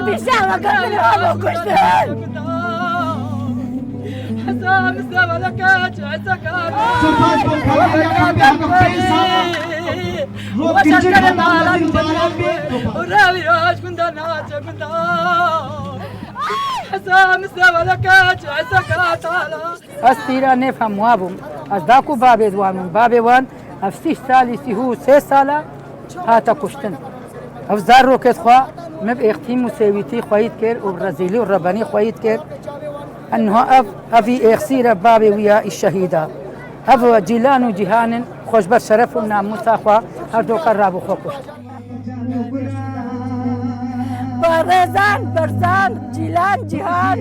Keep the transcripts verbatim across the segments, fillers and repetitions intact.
Pişta me kurdin, ha bo kuştin. Spas bo Xwedê, ya Rabbî, hema pênc sala rojgirtin hema mezin baran bê. Ez tîra nêfhem wa bûm. Ez da ku babê wan bûm. Babê wan ev sîh salî, sîh û sê sala hate kuştin. Ev zarokêt xwe min bi êxtîm û sêwîtî xweyî dikir û bi rezîlî û rebenî xweyî dikir. Enha ev, ev î êxsîr e, babê wî ya î şehîda. Ev Cîlan û Cîhan in, xwe ji ber şeref û namûsa xwe her doka rabû xwe kuşt. Barzan, Barzan, Cîlan, Cîhan.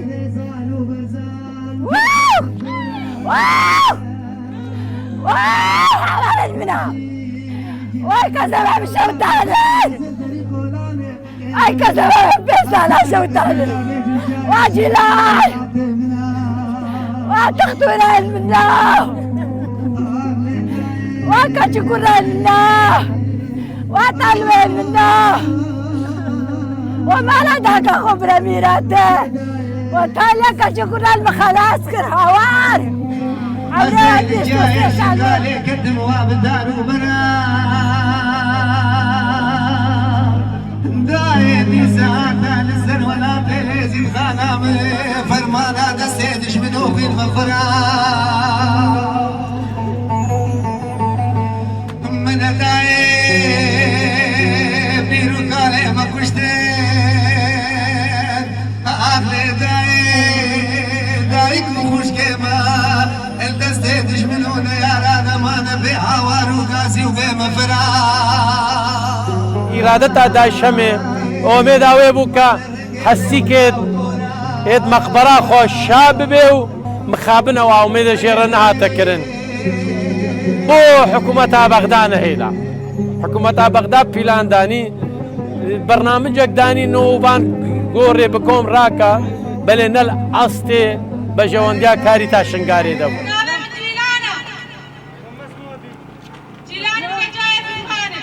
Wow! Wow! Wow! Hevalên min a. Way kezeba min şewitane. Ay kezeba min pênc sala şewitane. Wa Cîlan. Wa textûrên min a. Wa keçikûrên min a. Wa talwên min a. Wa mala daka xwe bire mîrete. Wa taliya keçikûrên min xelas kir hawar. Evre bîst û sê sal. Lê ketim wa bi dar û bera. Dayê dîsa hate li ser welatê lêzî xana min, fermana destê dijmin û xwîn vexwira. Min e dayê pîr û kalê me kuştin. Ax lê dayê, dayik û xwişkê me, el destê dijmin û neyara de mane bê hawar û gazî û bê mefira. Îradeta Dayşemê, omêda wê bû ke hesîkê êd meqbera xwe şa bibe û mixabine wa omêde jê re nehate kirin. Bo hikûmeta Bexda nehêla. Hikûmeta Bexda pîlan danî, bernamicek danî no van gorê bi kom raka, belê ne li astê bejewendiya Karîta Şingalê de bû. Navê min Cîlan e. Cîlan û Recayê Furqan e.